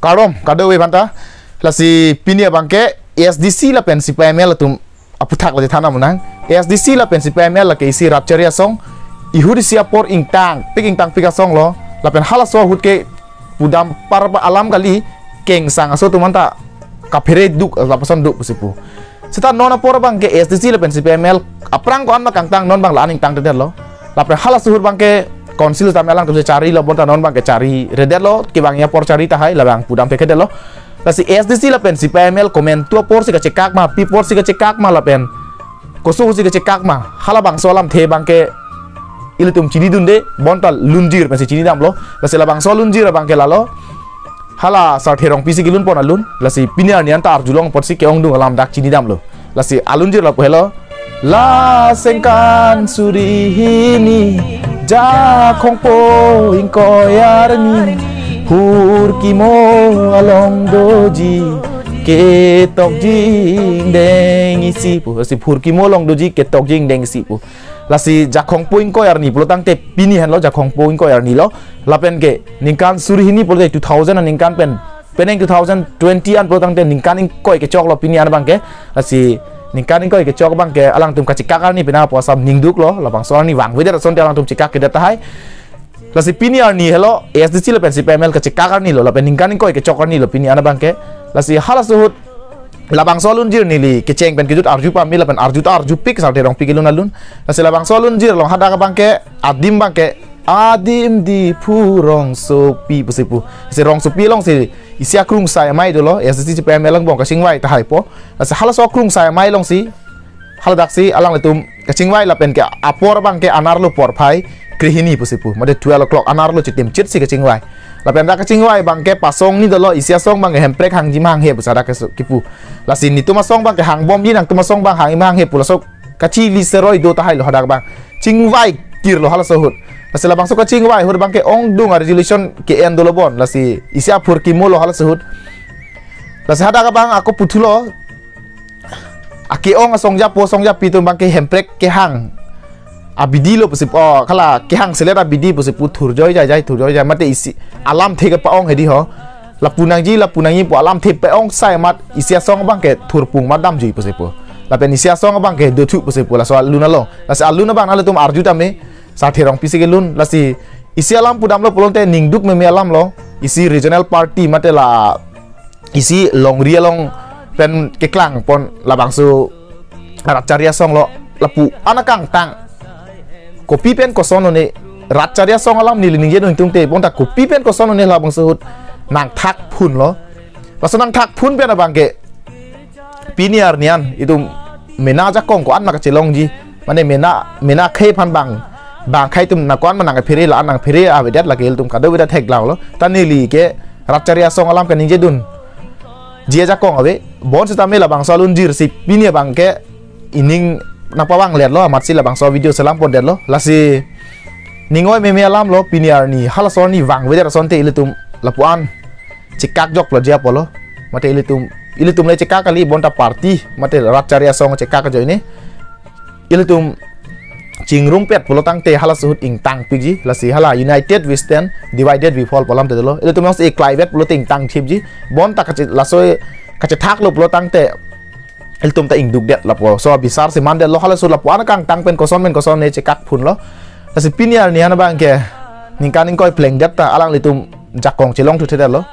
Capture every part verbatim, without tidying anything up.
Kardom, kado-kave aphanta. Lasi pini abangke A S D C lapen C P I M L atum aputhak lasi than nang. A S D C lapen C P I M L lake isi rat chari asong. Ihut isi apor ingtangpik ingtangpik asong lo. Lapen halaso ahut ke pudam parba alam kali, kengsang aso atum anta kaphere duk, lapuson duk pusi pu. Seta non apor abangke A S D C lapen C P I M L aphrang ko-an ma kangtang, non abang la-an ingtangtedetlo. Lapen halaso ahut abangke council tame alangtum si charilo, bonta non abangke chariredetlo, kevangji apor chari tahai, labang pudam thekthedetlo. Lasi A S D C lapen C P I M L komantu apor si kachekak ma, pi apor si kachekak ma lapen koso ahut si kachekak ma, halabangso alamthe abangke ilitum chinidunde, bonta lunjir pensi chinidamlo. Lasi labangso lunjir abangke lalo. Hala Sarthe Rongpi si kelun pon alun. Lasi pini arni anta arjulong apotsi ke-ongdung alam dak chinidamlo. Lasi alunjir lapu helo. La sengkan suri hini, Jakhongpo ingkoi arni, phurkimo along doji, ketokji ingdeng isi pu. Lasi phurkimo along doji, ketokji ingdeng isi pu. Lasi Jakhongpo ingkoi arni pulo tangte pini henlo, Jakhongpo ingkoi arni lo. Lapen ke ningkan suri hini pulote two thousand aningkan pen, penang two thousand twenty an pulo tangte ningkan ingkoi kechoklo pini an abangke. Lasi ningkan ingkoi kechok abangke alangtum kachekak arni pina pu asam ningduklo, labangso arni vangvedet asonte alangtum chekakkedet tahai. Lasi pini arni helo A S D C lapen C P I M L kachekak arni lo, lapen ningkan ingkoi kechok arni lo pini an abangke. Lasi halaso ahut labangso alunjir neli kecheng pen kejut arju pame lapen arju ta arjupik Sarthe Rongpi kelun alun. Lasi labangso alunjir along hadak abangke adim abangke Adim Diphu Rongsopi pusi pu. Si Rongsopi alongsi isi akrungsai amei dolo, A S D C C P I M L angbong kachingvai tahai po. Lasi halaso akrungsai amei alongsi, haladaksi alanglitum kachingvai lapen ke apor abangke anerlo porphai krehini pusi pu. Mate twelve o'clock anerlo chitim chit si kachingvai. Lapen dak kachingvai abangke pasong ni dolo, isi asong abangke Hemprek hangji ma hanghe pusi dak keso kipu. Lasi netum asong abangke hangbomji, nangtum asong abang hangji ma hanghe pu laso kachili seroi do tahai lo hadak abang. Chingvai kirlo halaso ahut. Lasi labangso kachingvai ahut abangke ongdung a-resolution ke-en dolo bon. Lasi isi aphurkimo lo halaso ahut. Lasi hadak abang ako puthulo. Ake-ong asong japo asong japi atum abangke Hemprek kehang abidi lo pusi, oh, hala kehang selet abidi pusi pu thurjoi jaijai, thurjoi jai mate isi alamthe kepa-ong hedi ho. Lapu nangji, lapu nangji pu alamthe pe-ong sai amat isi asong abangke thurpung amat damjui pusi pu. Lapen isi asong abangke dothu pusi pu laso alun along. Lasi alun abang nanglitum arju tame, Sarthe Rongpi si kelun, lasi isi alam pudamlo pulote ningduk meme alam lo, isi regional party mate la isi longri along pen keklang pon labangso rat chari asong lo, lapu-an akangtang kopi pen koson one rat chari asong alam neli ningje nung tungte, bonta kopi pen koson one labangso ahut nangthak phunlo. Laso nangthak phun pen abangke pini arni an itum mena jakong ko-an ma kachelongji, mane mena, mena akhei aphan bang, bang akhei atum na ko-an ma nangkephere, la-an nangphere avedet, lake ilitum kado-kave ta theklonglo. Ta neli ke rat chari asong alam kaningjedunji ajakong ave. Bonsitame labangso alunjir si pini abangke ining nangpavangletlo, amatsi labangso video selam pondetlo. Lasi ning oi meme alam lo, pini arni halaso arni vangvedet asonte ilitum lapu-an chekakjoklo ji apotlo. Mate ilitum, ilitum le chekak kali, bonta party mate rat chari asong chekak ajoine. Ilitum chingrumpet pulo tangte halaso ahut ingtangpikji, lasi hala united we stand, divided we fall pu alamthe dolo. Ilitum jongsi eklaivet pulote ingtangthipji. Bonta kache, laso kachethaklo pulo tangte ilitum ta ingdukdet lapuson abisar si mandetlo, halaso lapu-an akangtang pen koson pen koson ne chekak phunlo. Lasi pini arni an abangke ningkan ingkoi plengdet ta alanglitum jakong chelongthuthedetlo.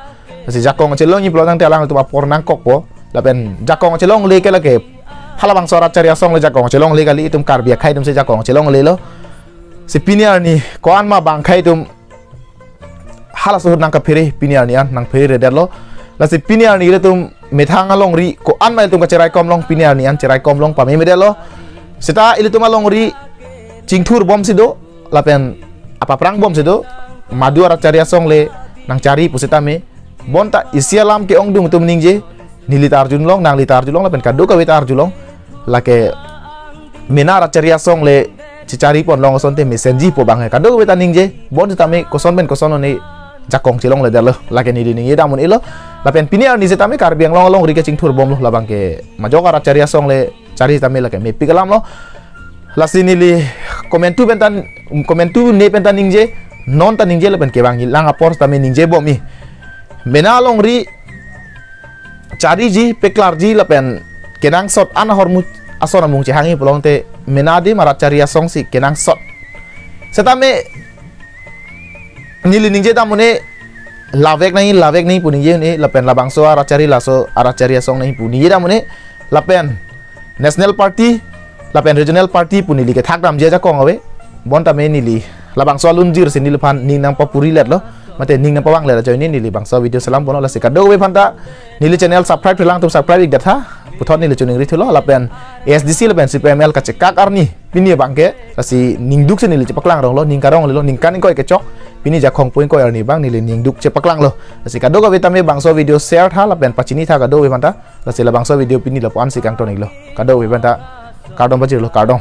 Lasi jakong chelongji pulo tangte alanglitum apor nangkokpo. Lapen jakong chelongle ke lake halabangso rat chari asong le jakong chelongle kali, itum Karbi akhei atum si jakong chelonglelo. Si pini arni ko-an ma bang akhei atum halaso ahut nangkephere, pini arni an nangpheredetlo. Lasi pini arni ilitum methang alongri ko-an ma ilitum kacheraikom long, pini arni an cheraikom long pamemedetlo. Seta ilitum alongri chingthurbomsi do, lapen apaprangbomsi do, madu arat chari asong le nangchari pusitame. Bonta isi alam ke-ongdung atum ningje, neli ta arjulong, nangli ta arjulong, lapen kado-kave ta arjulong. Lake mena rat chari asong le chechari ponlong asonte mesenji pu abang he. Kado-kave ta ningje, bonsitame koson pen koson one jakong chelongledetlo. Lake neli ningje dam un-elo. Lapen pini arni sitame Karbi Anglong alongri kachingthurbomlo, labangke majok arat chari asong le chari tame lake mepik alamlo. Lasi neli komantu pen ta, komantu ne pen ta ningje, non ta ningje lapen kevangji lang apor tame ningje bomji. Mena alongri chariji, peklarji lapen kenangsot an ahormu ason amung chehangji pulote mena adim arat chari asong si kenangsot. Setame neli ningje dam un-e, lavek nangji, lavek nangji pu ningje un-e, lapen labangso arat chari, laso arat chari asong nangji pu ningje dam un-e, lapen National Party lapen Regional Party pu neli kethak damji ajakong ave. Bonta me neli labangso alunjir si neliphan ning nangpapuri letlo, mate ning nangpavang let ajoine neli bangso video selam ponlo. Lasi kadokave aphanta neli channel subscribe-thelang atum subscribe-ik detha, puthot neli choningri thulo. Lapen A S D C lapen C P I M L kachekak arni pini abangke, lasi ningduk si neli chepaklang ronglo, ning karong lelo, ningkan ingkoi kechok, pini Jakhong pu ingkoi arni abang neli ningduk chepaklanglo. Lasi kadokave tame bangso video share tha lapen pachini tha kadokave aphanta. Lasi labangso video pini lapu-an si kangton-iklo. Kadokave aphanta kardom pajirlo, kardom.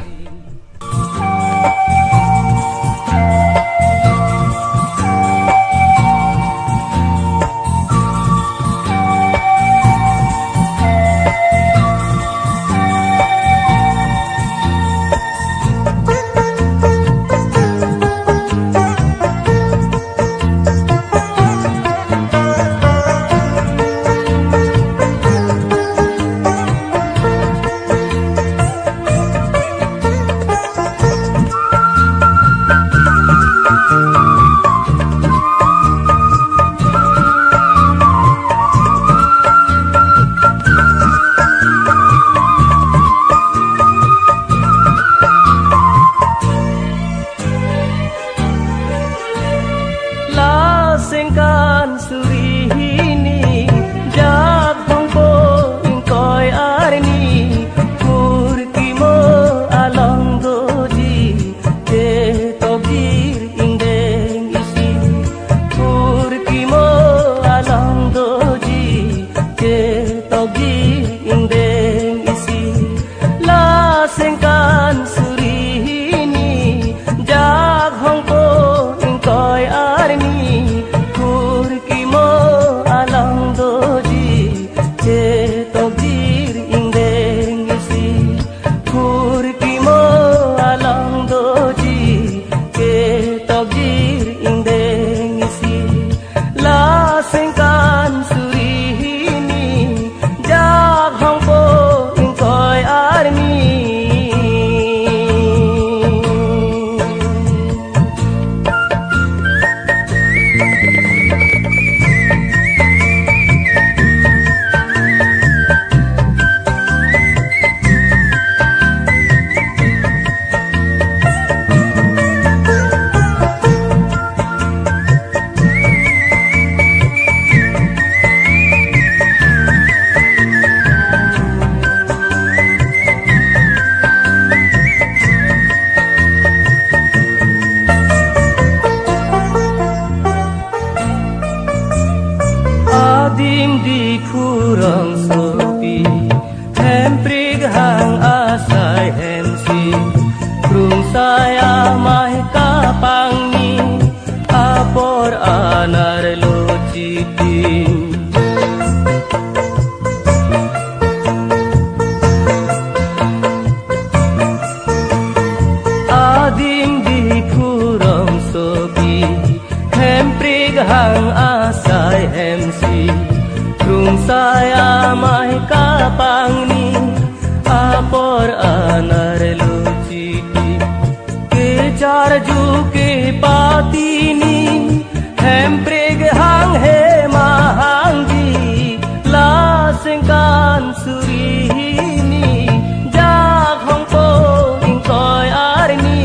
La sengkan suri hini, Jakhong pu ingkoi arni, Kurkimo along doji, ketokjir ingdeng isi. Kurkimo along doji, ketokjir ingdeng isi. La sengkan suri hini, Jakhong pu ingkoi arni, Kurkimo along doji, ketokjir ingdeng isi. Kurkimo along doji, ketokjir ingdeng isi. La sengkan suri hini, Jakhong pu ingkoi arni. Adim Diphu rongsopi, Hemprik hang asai hemsi, Krungsai amei kapangni, apor anerlo chitim. Adim Diphu rongsopi, Hemprik hang asai hemsi, Krungsai amei kapangni, apor anerlo chitim. Kecharju kepatini, Hemprik hang hema hangji, la sengkan suri hini, Jakhong pu ingkoi arni.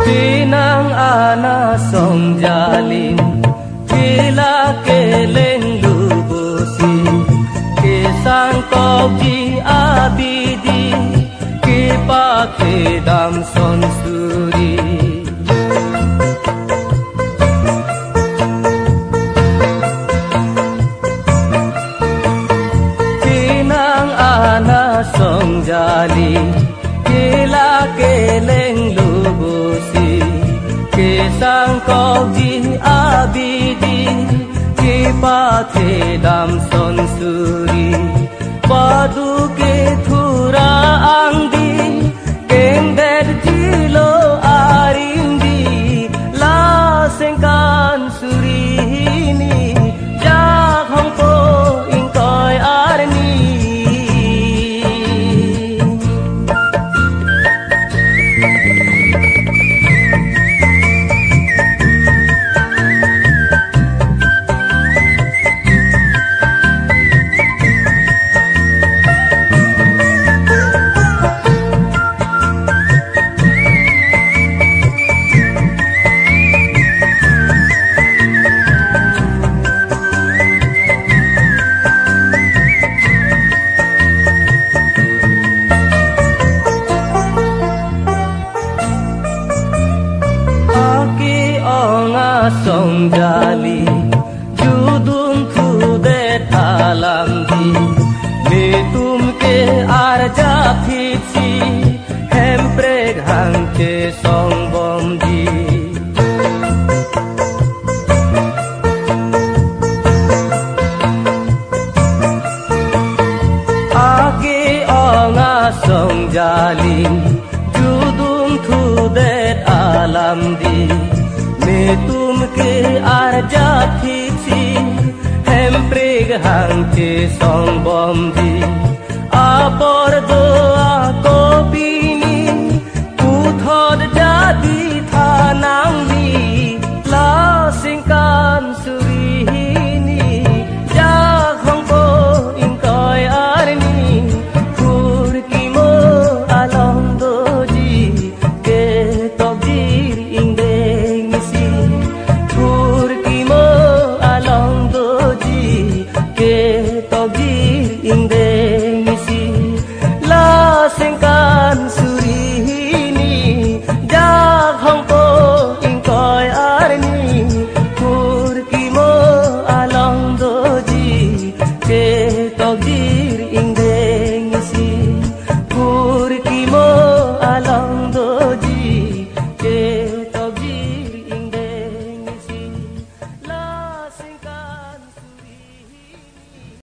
Penang ana song jalim, kela keleng lubusi, kesang kokji abidi, kepakedam son su Kangkokji abidi kepathe dam son suri, padu ke thura angdi, kengdet jilo arimdi, la sengkan suri hini, jak hongpo ingkoi arni. Ake-ong asong jali, judun thudet alamdi, netum ke arjaphi si, Hemprek hang chesong bomji. Ake-ong asong jali, judun thudet alamdi, netum ke arjaphi si, Hemprek hang chesong bomji. Apor do